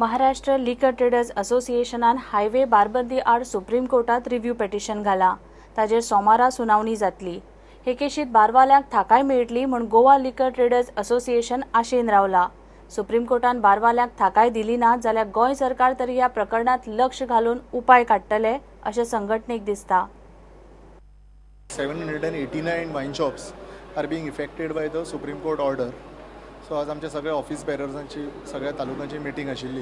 Maharashtra liquor traders असोसिएशनान highway बारबंदी आड supreme कोर्टात review petition घाला. ताजेर सोमारा सुनावणी जातली. हे केशीत बारवाल्यांक थाकाय मेळटली म्हूण गोवा लिकर ट्रेडर्स असोसिएशन आशेन रावला. सुप्रीम कोर्टान बारवाल्यांक थाकाय दिली ना जाल्यार गोंय सरकार तरी ह्या प्रकरणात लक्ष घालून उपाय काडटले अशें संघटनेक दिसता. 789 wine shops are being affected by the Supreme Court order. So आज आमच्या सगळ्या ऑफिस बेरर्सांची सगळ्या तालुक्यांची मिटींग आशिल्ली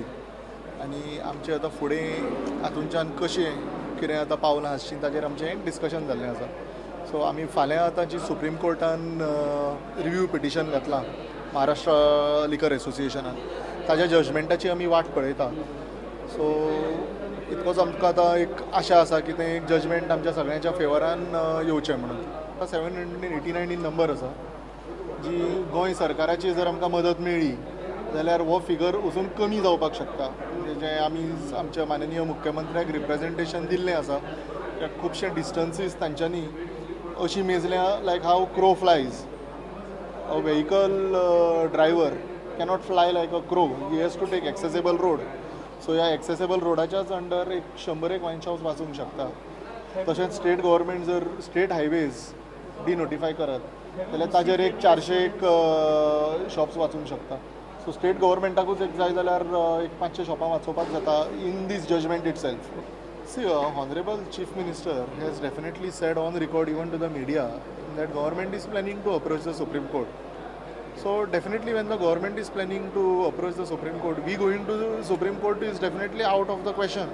आनी आमचे आतां फुडें हातूंच्यान कशें कितें आतां पावलां आसचीं ताजेर आमचें डिस्कशन जाल्लें आसा. सो आमी फाल्यां आतां जी सुप्रीम कोर्टान रिव्यू पिटिशन घातलां महाराष्ट्र लिकर एसोसिएशनान ताज्या जजमेंटाची आमी वाट पळयता. सो इतकोच आमकां आतां एक आशा आसा की तें एक जजमेंट आमच्या सगळ्यांच्या फेवरान येवचें म्हणून. आतां 789 इन नंबर आसा जी गोंय सरकाराची जर आमकां मदत मेळ्ळी जाल्यार हो फिगर अजून कमी जावपाक शकता. म्हणजे जें आमी आमच्या माननीय मुख्यमंत्र्याक रिप्रेजेंटेशन दिल्लें आसा त्या खुबशे डिस्टन्सीस तांच्यांनी अशी मेजल्या like how crow flies. A vehicle driver cannot fly like a crow, he has to take accessible road. So ह्या एक्सेसेबल रोडाच्याच अंडर एक 100 वायन शॉप्स वाचूंक शकता. तशेंच स्टेट गव्हर्मेंट जर स्टेट हायवेज डिनोटिफाय करत जाल्यार ताजेर एक 400 शॉप्स वाचूंक शकता. सो स्टेट गव्हर्मेंटाकूच एक जाय जाल्यार एक 500 शॉपां वाचोवपाक जाता in this judgement itself. See, honourable chief minister has definitely said on record even to the media that government is planning to approach the Supreme Court. So definitely when the government is planning to approach the Supreme Court, we going to the Supreme Court is definitely out of the question.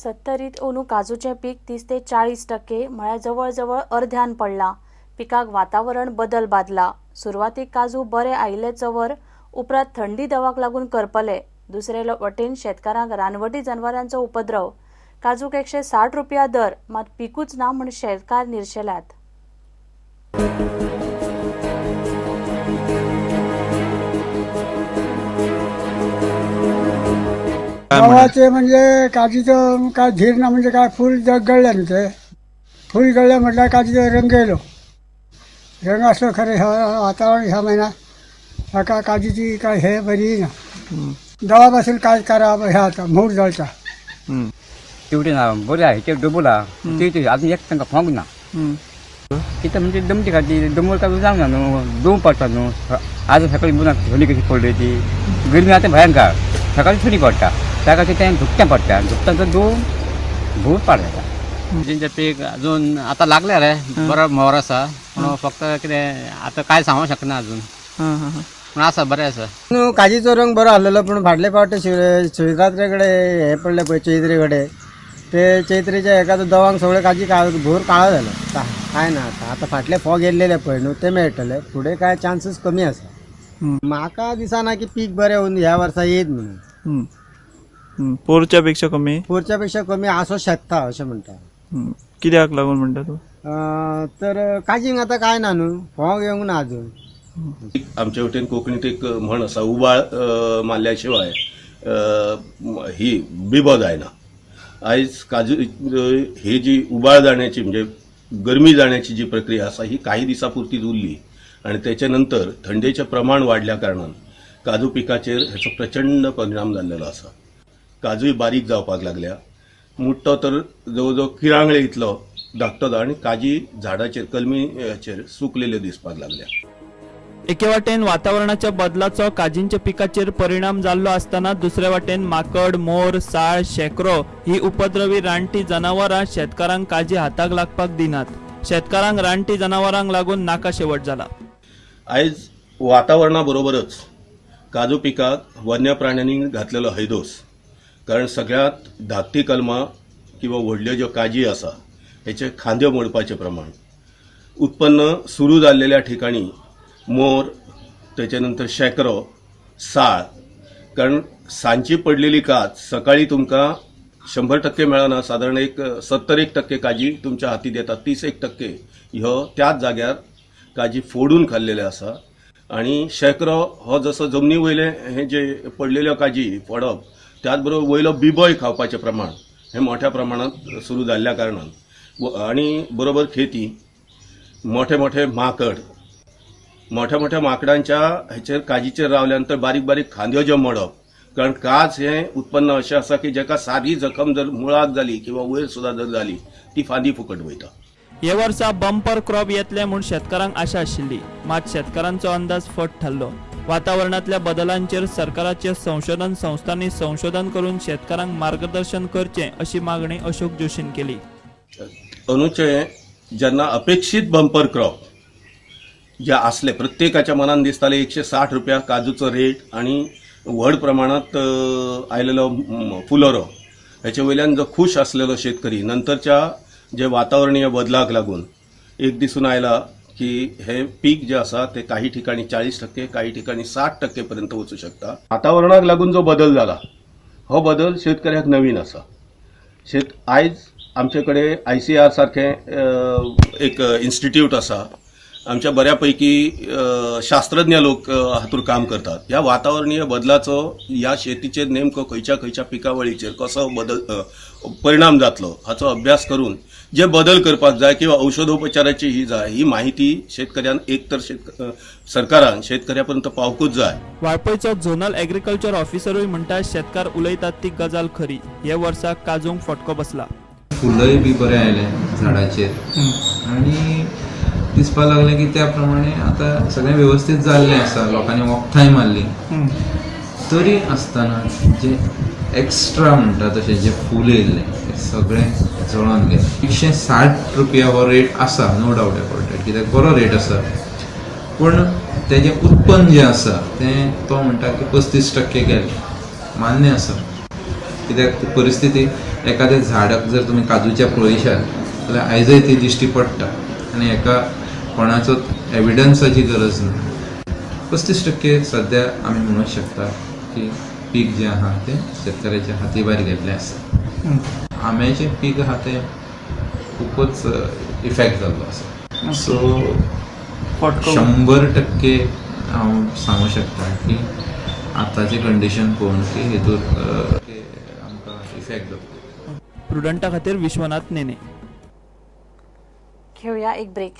सत्तरीत अंदू काजूचें पीक 30 ते 40% म्हळ्यार जवळ जवळ अर्ध्यान पडलां. पिकाक वातावरण बदल बादला. सुरवातीक काजू बरे आयिल्ले चवर उपरांत थंडी दवाक लागून करपले. दुसरे वटेन शेतकारांक रानवटी जनावरांचो उपद्रव. काजूक 160 रुपया दर, मात पिकूच ना म्हूण शेतकार निर्शेल्यात. गव्हाचे म्हणजे काजूचं काय धीर ना, म्हणजे काय फूल गळलं न्हू ते फूल गळलं म्हटल्यार काजूचो रंग येयलो. रंग आसलो खरें ह्या वातावरण ह्या म्हयन्याक हाका काजूची काय हे बरी ना. दवा पासून काय करप हे आतां मूड जळटा. तेवढे ना बरें आहे ते डबोला ते अजून एक तांकां फोंक ना. कितें म्हणजे दमटी खाती दमोल काय जावंक ना न्हू, दोन पडटा न्हू. आज सकाळी बुना थंडी कशी पडली ती गरमी आतां भयंकर, सकाळी थंडी पडटा त्या खातीर तें धुकटें पडटा, धुकता तर दोन भूत पाड जाता. तेंचें पीक अजून आतां लागलें रे, बरो मोर आसा पूण फक्त कितें आतां कांय सांगूंक शकना अजून, पूण आसा बरें आसा. न्हू काजीचो रंग बरो आसलेलो पूण फाटले फावट शिवरात्रे कडेन हें पडलें पळय चैत्रे कडेन, ते चैत्रेच्या हेका दवांक सगळे काजी भोर काळो जालो. कांय ना आतां आतां फाटले फोग येयल्लेले पळय न्हू ते मेळटले, फुडें काय चान्सीस कमी आसा. म्हाका दिसना की पीक बरें ह्या वर्सा येयत म्हणून. पोरच्या पेक्षा कमी, पोरच्या पेक्षा कमी आसूं शकता अशें म्हणटा. कित्याक लागून म्हणटा तूं? तर काजींक आतां कांय ना न्हू, फोग येवंक ना अजून. आमचे वटेन कोंकणीत एक म्हण आसा, उबाळ मारल्या शिवाय ही बिबो जायना. आयज काजू ही जी उबाळ जाण्याची म्हणजे गरमी जाण्याची जी प्रक्रिया आसा ही काही दिसां पुरतीच उरली आनी त्याच्या नंतर थंडेचें प्रमाण वाडल्या कारणान काजू पिकाचेर हेचो प्रचंड परिणाम जाल्लेलो आसा. काजूय बारीक जावपाक लागल्या, मुट्टो तर जवळ जवळ किरांगळे इतलो धाकटो आनी काजी झाडाचेर कलमीचेर सुकलेल्यो दिसपाक लागल्या. एके वाटेन वातावरणाच्या बदलाचो काजींच्या पिकाचेर परिणाम जाल्लो आसतना दुसरे वाटेन माकड, मोर, साळ, शेकरो ही उपद्रवी रानटी जनावरां शेतकारांक काजी हाताक लागपाक दिनात. शेतकारांक रानटी जनावरांक लागून नाका शेवट जाला. आयज वातावरणा बरोबरच काजू पिकाक वन्य प्राण्यांनी घातलेलो हैदोस, कारण सगळ्यात धाकटी कलमां किंवा व्हडल्यो ज्यो काजी आसा हेचे खांद्यो मोडपाचें प्रमाण उत्पन्न सुरू जाल्लेल्या ठिकाणी मोर, त्याच्या नंतर शेकरो, साळ, कारण सांची पडलेली काज सकाळी तुमकां 100% मेळना, सादारण एक 70% काजी तुमच्या हातीत येता, 30% ह्यो त्याच जाग्यार काजी फोडून खाल्लेले आसा. आनी शेकरो हो जसो जमनी वयले हे जे पडलेल्यो काजी फोडप, त्याच बरोबर वयलो बिबोय खावपाचें प्रमाण हें मोठ्या प्रमाणांत सुरू जाल्ल्या कारणान आनी बरोबर खेती, मोठे मोठे माकड, मोठ्या मोठ्या माकडांच्या हेचेर काजीचेर रावल्या नंतर बारीक बारीक खांद्यो ज्यो मोडप, कारण काज हें उत्पन्न अशें आसा की जेका सादी जखम जर मुळाक जाली किंवा वयर सुद्दां जर जाली ती फांदी फुकट वयता. हे वर्सा बंपर क्रॉप येतले म्हूण शेतकारांक आशा आशिल्ली, मात शेतकारांचो अंदाज फट ठरलो. वातावरणांतल्या बदलांचेर सरकाराच्या संशोधन संस्थांनी संशोधन करून शेतकारांक मार्गदर्शन करचें अशी मागणी अशोक जोशीन केली. अंदूचे जेन्ना अपेक्षीत बंपर क्रॉप जे आसले प्रत्येकाच्या मनान दिसताले 160 रुपया काजूचो रेट आनी व्हड प्रमाणांत आयलेलो फुलोरो, हेचे वयल्यान जो खूश आसलेलो शेतकरी नंतरच्या जे वातावरणीय बदलाक लागून एक दिसून आयला की हे पीक जे आसा ते काही ठिकाणी 40%, काही ठिकाणी 60% पर्यंत वचूं शकता. वातावरणाक लागून जो बदल जाला हो बदल शेतकऱ्याक नवीन आसा. आयज आमचे कडेन ICAR सारखें एक इन्स्टिट्यूट आसा, आमच्या बऱ्या पैकी शास्त्रज्ञ लोक हातूर काम करतात. ह्या वातावरणीय बदलाचो ह्या शेतीचेर नेमको खंयच्या खंयच्या पिकावळीचेर कसो बदल परिणाम जातलो हाचो अभ्यास करून जे बदल करपाक जाय किंवा औषधोपचाराची ही जाय ही माहिती शेतकऱ्यान एक तर सरकारान शेतकऱ्या पर्यंत पावकूच जाय. वाळपयचो झोनल एग्रीकल्चर ऑफिसरूय म्हणटा शेतकार उलयतात ती गजाल खरी. हे वर्सा काजूंक फटको बसला. फुलय बी बरें आयलें झाडाचेर आनी दिसपाक लागलें की त्या प्रमाणे आतां सगळें वेवस्थीत जाल्लें आसा, लोकांनी वखदांय मारली, तरी आसतना जे एक्स्ट्रा म्हणटा तशें जे फूल येयल्लें तें सगळें जळोन गेलें. 160 रुपया हो रेट आसा, नो डावट अबाउट it, कित्याक बरो रेट आसा, पूण तेजें उत्पन्न जें आसा तें तो म्हणटा की 35% गेलें, मान्य आसा. कित्याक परिस्थिती एखाद्या झाडाक जर तुमी काजूच्या पळयशात जाल्यार आयजय ती दिश्टी पडटा आनी हेका कोणाचो एविडन्साची गरज ना. 35% सद्या आमी म्हणूंक शकता की पीक जें आहा तें शेतकऱ्याच्या हाती भायर गेल्लें आसा. आंब्याचें पीक आहा तें खुबूच इफेक्ट जाल्लो आसा. सो 100% हांव सांगूंक शकता की आतांचें कंडिशन पळोवन की हितूर आमकां इफेक्ट जातलो. प्रुडंटा खातीर विश्वनाथ नेने. घेऊया एक ब्रेक.